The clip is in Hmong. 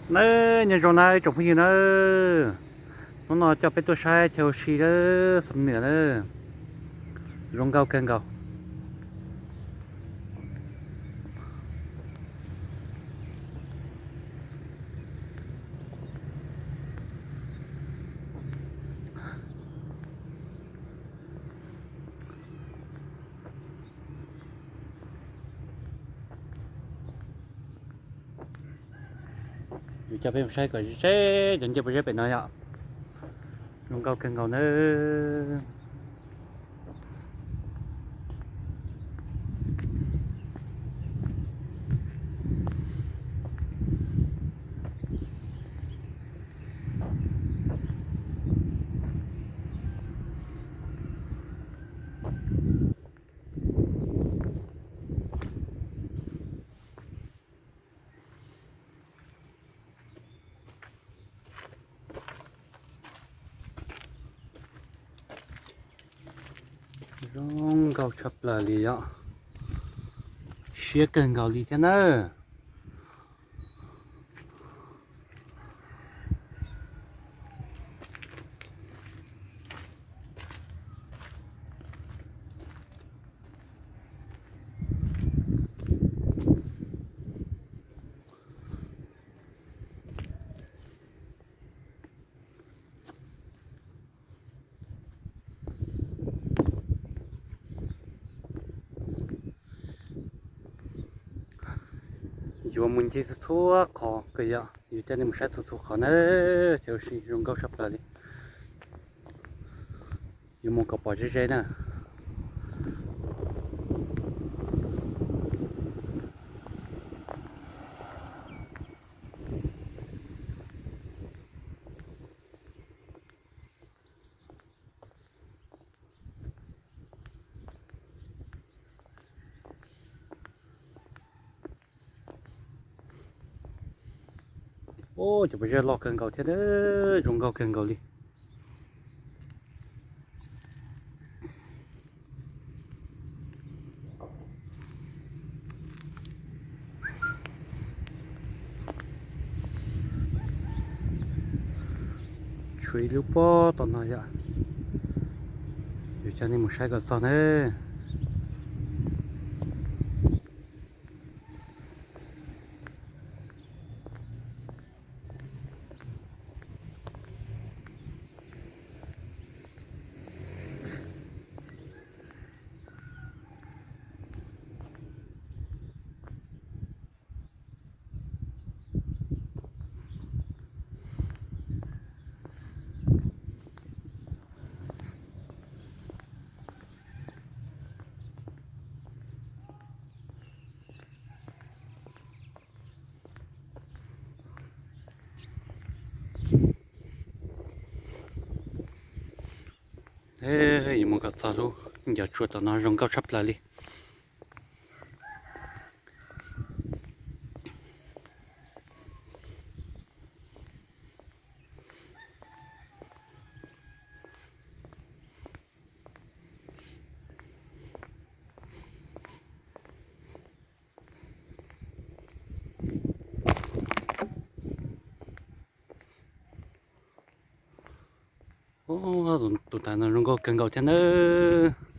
Nawb, nyob zoo nawb tsoom phooj ywg nawb, hnub no coj peb tuaj saib chaw ua si lawm, xam nwm nawb, zoo nkauj kawg nkaus. Yus coj peb mus saib kom ze cov ncej puas zeb pem no yom. Zoo nkauj kawg nkaus nawb. Zoo nkauj tshaj plaws li yom. Siab kawg nkaus li thiab nawb. Yuav mus ncig txhua txhua qhov kawg yom, yuav coj nej mus saib txhua txhua qhov nawb, chaw ua si zoo nkauj tshaj plaws li. Yuav mus kom pom ze ze na. Ub, cov pob zeb loj kawg nkaus thiab, zoo nkauj kawg nkaus li. Tshuav ib lub pob tom no yom, yuav coj nej mus saib kom txog nawb. Yuav mus kom txog lub ncov tsua tom no zoo nkauj tshaj plaws li. Tus tav no zoo nkauj kawg nkaus thiab nawb.